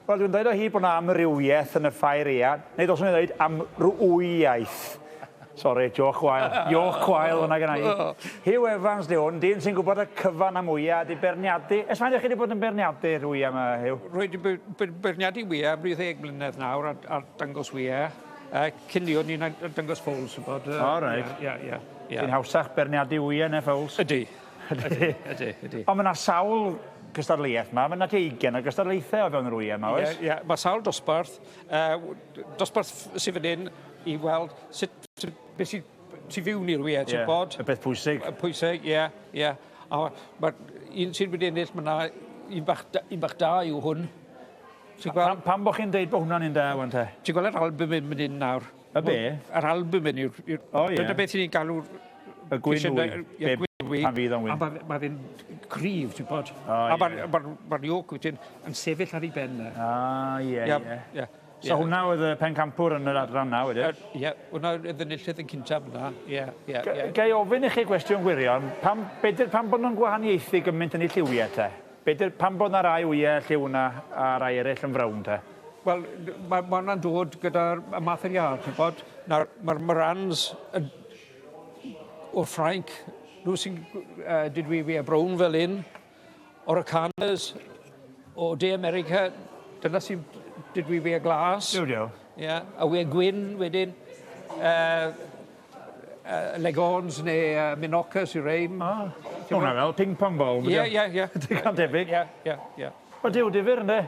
Wel, dwi'n dweud o hyd bod 'na amrywiaeth yn y ffair aeaf, neu dylswn i ddweud amrywiaeth. Sori, joc wael. Joc wael hwnna gynna i. Huw Evans 'di hwn, dyn sy'n gwybod y cyfan am wyau, 'di beirniadu. Ers faint ych chi 'di bod yn beirniadu'r wyau 'ma, Huw? Rwy 'di beirniadu wyau am ryw ddeg mlynedd nawr a, a dangos wyau. Cyn 'ny o'n i'n dangos ffowls, wbod. O, reit. Ie, ie, ie. Sy'n hawsach beirniadu wyau na ffowls? Ydy. Ydy, ydy, ydy. Ond mae 'na sawl cystadleuaeth 'ma, mae 'na tua ugain o gystadlaethau o fewn yr wyau 'ma, oes? Ie, ie, mae sawl dosbarth. Dosbarth sydd fan hyn i weld sut, sut beth sydd tu fewn i'r wyau, ti'n bod? Y peth pwysig. Y pwysig, ie, ie. A mae'r un sydd wedi ennill, mae 'na un bach, un bach da yw hwn. Ti'n gweld? Pam, pam bod chi'n deud bod hwnna'n un da, wan te? Ti'n gweld yr albumin mynd hyn nawr? Y be? Yr albumin yw'r... O, ie. Dyna beth ni'n galw... Y gwyn wy. Ie, gwyn wy. Pan fydd o'n wyn. A mae ma fe'n cryf, ti'n bod. O, ie. A mae'r ma, ma yolk wedyn yn sefyll ar ei ben. A, ie, ie. Ie. So hwnna oedd y pencampwr yn yr adran na wedyn? Ie, hwnna oedd y enillydd yn cyntaf yna. Ie, ie, ie. Ga i ofyn i chi gwestiwn gwirion? Pam, be pam bod nhw'n gwahaniaethu gymaint yn eu lliwiau te? Be pam bod 'na rai wyau lliw 'na a rai eraill yn frown te? Wel, mae ma hwnna'n dod gyda'r math yr iâr, ti'n bod? Nawr, mae'r Marans yn, o'r Ffrainc, nhw sy'n didwi fi a brown fel un, o'r Ocanas, o De America, dyna sy'n didwi fi a glas. Diw, diw. Ie, yeah, a we gwyn wedyn. Leghorns neu Minorcas yw'r rhain. Ah, hwnna fel ping-pong ball. Ie, ie, ie. Digon debyg. Ie, ie, ie. Wel, diw, difyr, ynddi?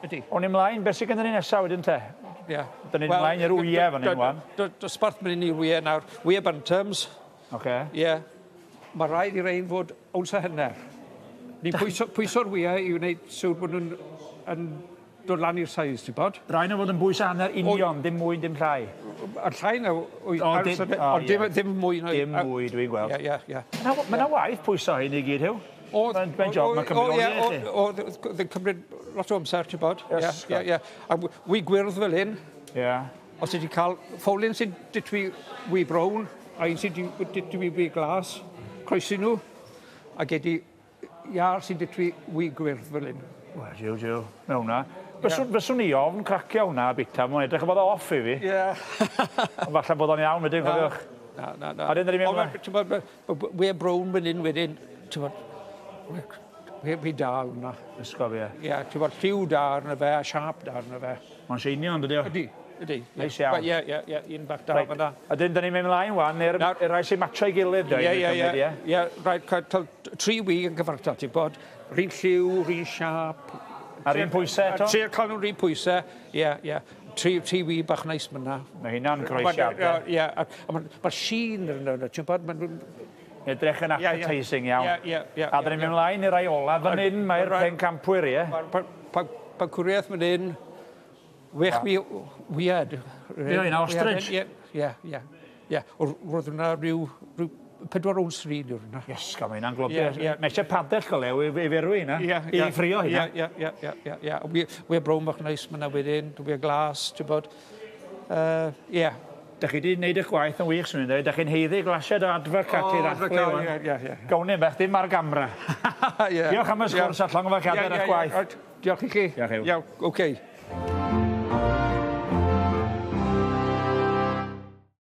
Ydy. O'n i mlaen, beth sydd gennym ni nesaf wedyn te? Ie. Dyn ni'n mlaen i'r wyau fan hyn wan. Dosbarth mynd i'r wyau nawr. Wyau Bantams. Oce. Ie. Mae rhaid i rein fod owns a hanner. Ni'n pwyso, pwyso'r wyau i wneud siwr bod nhw'n yn dod lan i'r size, ti'n bod? Rhaid nhw fod yn bwys a hanner union, dim mwy, dim llai. A'r llai na, ond dim, dim mwy. Dim mwy, dwi'n gweld. Ie, ie, ie. Mae yna waith pwyso hyn i gyd, Huw. Mae'n mae'n job, mae'n cymryd oriau i chi. O, oedd yn cymryd lot o amser, ti'n bod? Ie, ie, ie. A wy gwyrdd fel hyn. Ie. Os ti wedi cael ffowlyn sy'n ditwi wy brown, a un sy'n ditwi wy glas, croesi nhw, a gei di iâr sy'n ditwi wy gwyrdd fel hyn. Wel, jiw, jiw. Mae hwnna. Fyswn, fyswn i ofn cracio hwnna a bita, mae'n edrych yn bod off i fi. Ie. Ond falle bod o'n iawn wedyn, cofiwch. Na, na, na. A wedyn, dyn ni'n mynd... Ti'n bod, we brown fan hyn wedyn, ti'n bod, we da hwnna. Ysgob, ie. Ie, ti'n bod, lliw da arno fe, a siâp da arno fe. Mae'n sheinio, yn dydi o? Ydy, ydy. Neis iawn. Ie, ie, ie, un bach da fan'na. A dyn, dyn ni'n mynd mlaen wan, i'r rhai sy'n matcho'i gilydd, Ie, ie, ie. Ie, rhaid cael tri wy yn gyfartal, ti'n bod. Rhyn lliw, rhyn siâp. A'r un pwysau eto? Trio cael nhw'n rhyn pwysau, ie, ie. Tri wy bach neis myna. Mae hynna'n groesiadau. Ie, a mae'r ma sheen arno nhw, ti'n bod? Ma'n Edrych yn appetising iawn. Ie, ie, ie. A dyn ni'n mynd mlaen i'r rai ola. Fan hyn mae'r pencampwyr, ie? Pancwriaeth fan hyn, wech mi wiad. Ie, un ostrich. Ie, ie, ie. Ie, roedd hwnna rhyw 4 owns 3 yw'r hwnna. Yes, mae hynna'n globio. Ie, Mae eisiau padell go lew i ferwi hynna. Ie, I ffrio hynna. Ie, ie, ie, ie, ie. We brown bach neis myna wedyn, we glas, ti'n bod. Ie. Da chi wedi gwneud eich gwaith yn wych, swn i'n dweud. Da chi'n haeddu glasiad o Advocaat i ddathlu. Ie, ie, ie. Gawn ni bech, dim ar gamra. Ie. Diolch am y sgwrs a llongyfarchiadau ar eich gwaith. Diolch i chi. Diolch, Huw. Iawn, oce.